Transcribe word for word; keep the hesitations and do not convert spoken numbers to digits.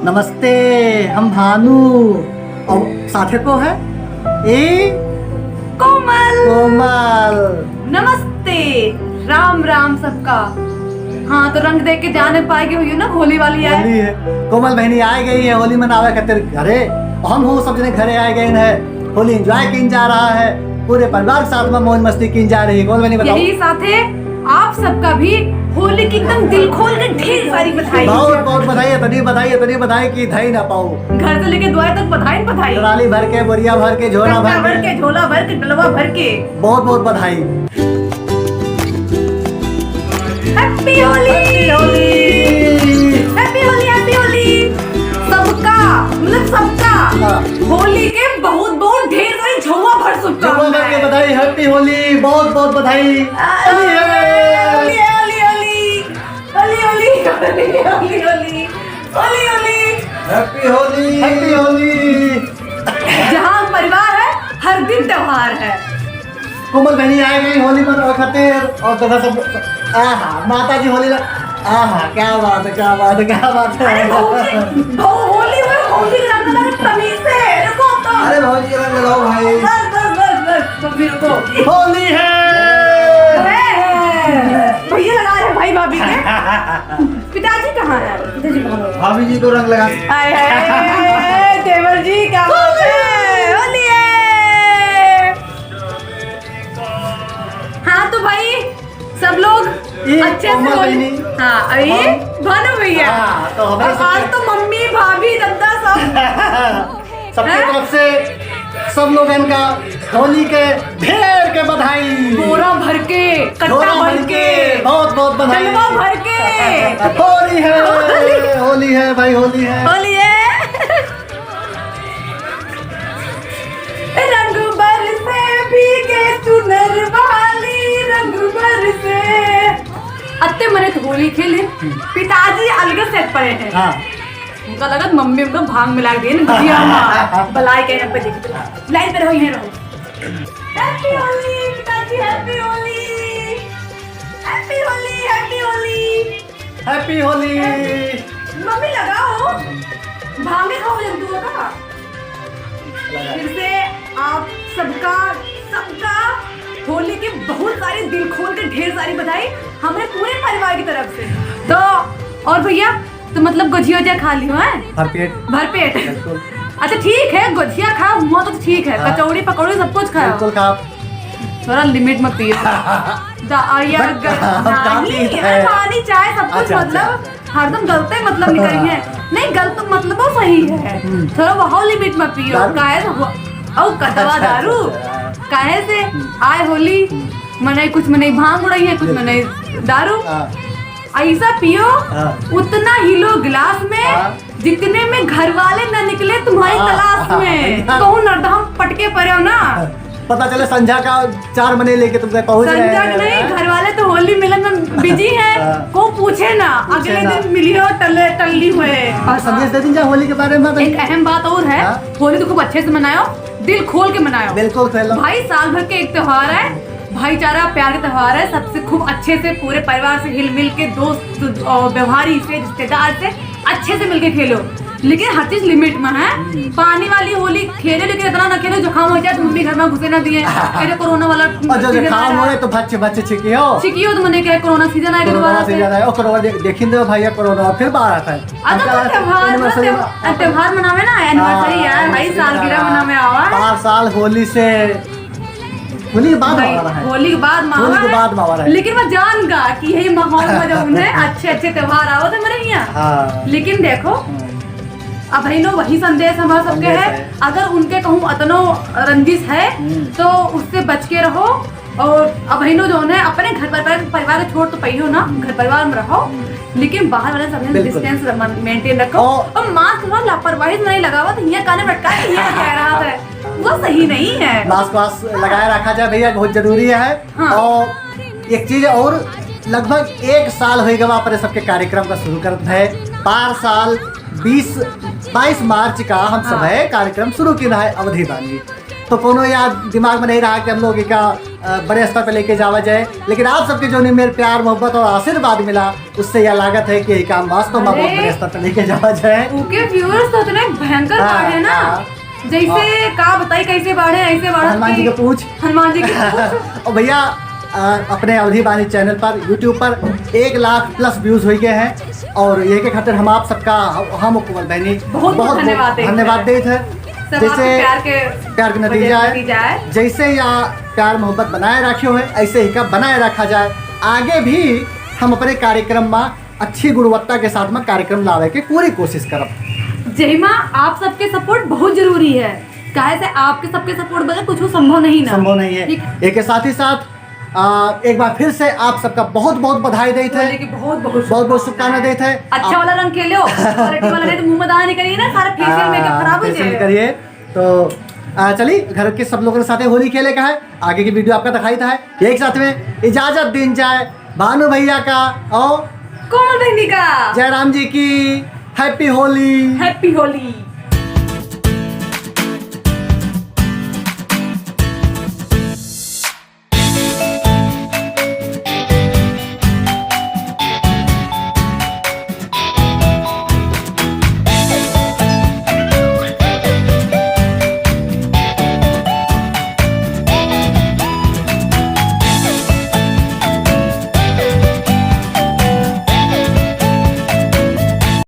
नमस्ते, हम भानु। और साथे को है ए कोमल। कोमल। नमस्ते, राम राम सबका। हाँ, तो रंग देख के जाने पाएगी हुई ना, होली वाली है। होली है। कोमल बहनी आ गई है होली मनावे खातिर घरे। हम हो सब जने घरे आ गए हैं, होली एंजॉय कीन जा रहा है, पूरे परिवार के साथ में मौज मस्ती कीन जा रही है। कोमल बहनी बताओ। यही साथे आप सबका भी होली की एकदम दिल खोल के ढेर सारी बधाई। बहुत बहुत बधाई है, तनी बधाई है, तनी बधाई कि धई ना पाओ। घर से लेके द्वार तक बधाई बधाई। ट्राली भर के, बोरिया भर के, झोला भर के, झोला भर के, डलवा भर के। बहुत बहुत बधाई। Happy होली। Happy होली। Happy होली, Happy होली। सबका, मतलब सबका हाँ। होली के बहुत बहुत ढेर सारी झोला भर झोला भर के शुभकामनाएं। बधाई, Happy होली, बहुत बहुत बधाई। आ, होली है। होली, होली, होली। होली, होली, होली, होली, होली। होली, होली। Happy होली। Happy होली। जहाँ परिवार है, हर दिन त्योहार है। कोमल बहनी आ गई होली मनावे खातिर और देखा सब, आहा, माता जी होली ला-, आहा, क्या बात है, क्या बात है, क्या बात है। अरे भौजी, भौ-, होली में भौजी के रंग लगा तमीज से, रुको तो। अरे भौजी के रंग लगाओ भाई। बस, बस, बस, बस, तो फिर रुको। होली है। है, है। भैया लगा रहे भाई भाभी के। पिताजी कहाँ है? पिताजी कहाँ है? भाभी जी को रंग लगा। हाय, हाय, देवर जी, क्या बात है? होली है। हाँ, तो भाई, सब लोग ये अच्छे से कोमल होली। बहनी। हाँ, और ये हम भानु भैया। हाँ, तो हमारे और आज सबके तो मम्मी, भाभी, दादा सब। सबके हैं? तरफ से सब लोगन का होली के ढेर के बधाई। बोरा भर के, कट्टा झोला भर भर के, के, बहुत बहुत बधाई। डलवा भर के। होली है, होली। होली है भाई, होली है। होली है। रंग बरसे भीगे चुनर वाली, रंग बरसे। अत्ते मने तो होली खेले, पिताजी अलग सेट पड़े हैं। हाँ। उनका लगत मम्मी उनका भांग मिला के दिए ना, गुजिया में। बलाई के यहाँ पे देखिए, लाइन पे रहो, यहीं रहो। Happy होली, पिताजी, Happy होली। Happy होली, Happy होली। Happy होली। मम्मी लगाओ, भांगे खाओ जंतु का। फिर से आप सबका, सबका होली की बहुत सारी दिल खोल के ढेर सारी बधाई हमारे पूरे परिवार की तरफ से। तो और भैया, तो मतलब गोझिया ओझिया खा लियो है? भरपेट। भरपेट। बिल्कुल। अच्छा ठीक है, गोझिया खा हुआ तो ठीक है, हाँ। कचौड़ी पकौड़ी सब कुछ खाओ। बिल्कुल खाओ। थोड़ा लिमिट में पियो। दा-, आ, या बट ग-, हम नानी, काफी अरे है। पानी चाय सब कुछ अच्छा, अच्छा, मतलब अच्छा। हरदम गलते मतलब निकली है। हाँ। नहीं, गलत मतलब वो सही है। हम्म। थोड़ा वहाँ लिमिट में पियो। दारू? काहे से वो, औ कतवा अच्छा, अच्छा, दारू? अच्छा, हाँ। काहे से हम्म। आए होली, हम्म। मने कुछ मने भांग उड़ाई है, कुछ बिल्कुल। मने दारू। हाँ। ऐसा पियो, हाँ। उतना ही लो गिलास में, हाँ। जितने में घर वाले न निकले तुम्हारी हाँ, तलाश हाँ, में। हाँ। कहूँ नरदहम पटके पड़े हो ना। पता चले संझा का चार मने लेके तुमसे पहुँच रहे संझा हैं। नहीं, घर वाले तो होली मिलन में बिजी हैं। हाँ। को पूछे ना, पूछे अगले ना। दिन मिलियो टल्ले, टल्ली हुए। हाँ, संदेश दे दीजिए होली के बारे में। एक अहम बात और है, हाँ। होली तो खूब अच्छे से मनायो, दिल खोल के मनायो। बिल्कुल, खोल लो। भाई, साल भर के एक त्योहार है, भाईचारा, प्यार का त्योहार है, सबसे खूब अच्छे से पूरे परिवार से हिल मिल के, दोस्त और व्यवहारी से, रिश्तेदार से अच्छे से मिलके खेलो, लेकिन हर चीज लिमिट में है। हम्म। पानी वाली होली खेलो, लेकिन इतना ना खेलो, जुकाम हो जाए तो मम्मी घर में घुसे ना दिए। अरे कोरोना वाला और जो सीजन जुकाम आया। हो तो भच्चे भच्चे छिकियो। छिकियो तो मने क्या, कोरोना सीजन आया, कोरोना दोबारा से। सीजन आया, और कोरोना दे-, देखिन दो भैया, कोरोना फिर बाहर आता है। अच्छा, तो हमका त्योहार, anniversary त्योहार, त्योहार मनावे ना, anniversary हाँ, यार, भाई, सालगिरह हाँ। मनावे आवा। पाँच साल होली से, होली के बाद भाई, मावा रहा है। होली के बाद मावा होली के है। बाद मावा रहा है। लेकिन मैं जान गा कि यही माहौल में जब उन्हें अच्छे अच्छे त्योहार आवत है मेरे यहाँ। हाँ। लेकिन देखो, हाँ। अबहिनो वही संदेश हमारा सबके संदेश है। है। अगर उनके कहूँ अतनो रंजिश है, हम्म। तो उससे बच के रहो। और अबहिनो जो है अपने घर पर, पर, परिवार को छोड़ तो पाइयो ना, हम्म। घर परिवार में रहो, हम्म। लेकिन बाहर वाले सब बिल्कुल। Distance maintain रखो। और और mask थोड़ा लापरवाही से नहीं लगावा, तो हियाँ काने में अटका के हियाँ कह रहा है, वो सही नहीं है। Mask वास्क लगाए रखा जाए भैया, बहुत जरूरी है। हाँ। और एक चीज और, लगभग एक साल हो गवा अपने सबके कार्यक्रम का शुरू करत है। पार साल बीस, बाईस मार्च का हम हाँ। सब है कार्यक्रम शुरू किया है अवधी बानी। तो कोनो याद दिमाग में नहीं रहा कि हम लोग एका, अ, बड़े स्तर पे लेके जावा जाए, लेकिन आप सबके जो मेरे प्यार, मोहब्बत और आशीर्वाद मिला, उससे यह लागत है कि ये काम वास्तव में बहुत अरे। बड़े स्तर पे लेके जावा जाए। ओके, viewers तो इतने भयंकर हाँ, बाढ़े ना, हाँ। जैसे और का बताई, कैसे बाढ़े, ऐसे बाढ़े हनुमान जी कि के पूछ। हनुमान जी के पूछ। और भैया, अ, अपने अवधी बानी channel पर, YouTube पर एक लाख plus views हो गए हैं और ये के खातिर हम आप सबका, हम कोमल बहनी बहुत बहुत बहुत धन्यवाद देत है। धन्यवाद देत है। सब जैसे आपके प्यार के प्यार के वजह नतीजा है। नतीजा है। जैसे या प्यार मोहब्बत बनाए रखे हुए, ऐसे ही का बनाए रखा जाए। आगे भी हम अपने कार्यक्रम में अच्छी गुणवत्ता के साथ में कार्यक्रम लावे के पूरी कोशिश करब। जेमा आप सबके support बहुत जरूरी है, काहे से आपके सबके support बगैर कुछ संभव नहीं ना। संभव नहीं है। ठीक। एक के साथ ही साथ, आ, एक बार फिर से आप सबका बहुत बहुत बधाई देत है, बोले कि बहुत बहुत बहुत बहुत शुभकामनाएं देत है। अच्छा आप वाला रंग खेलो, quality वाला नहीं तो मुंह में दाना निकलिए ना, सारा facial आ, makeup खराब हो facial जाएगा। करिए। तो, आ, चलिए, घर के सब लोगों के साथ होली खेले का है, आगे की video आपका दिखाई था है। एक साथ में इजाजत दीन जाए भानु भैया का और कोमल बहनी का। जयराम जी की happy होली। Happy होली।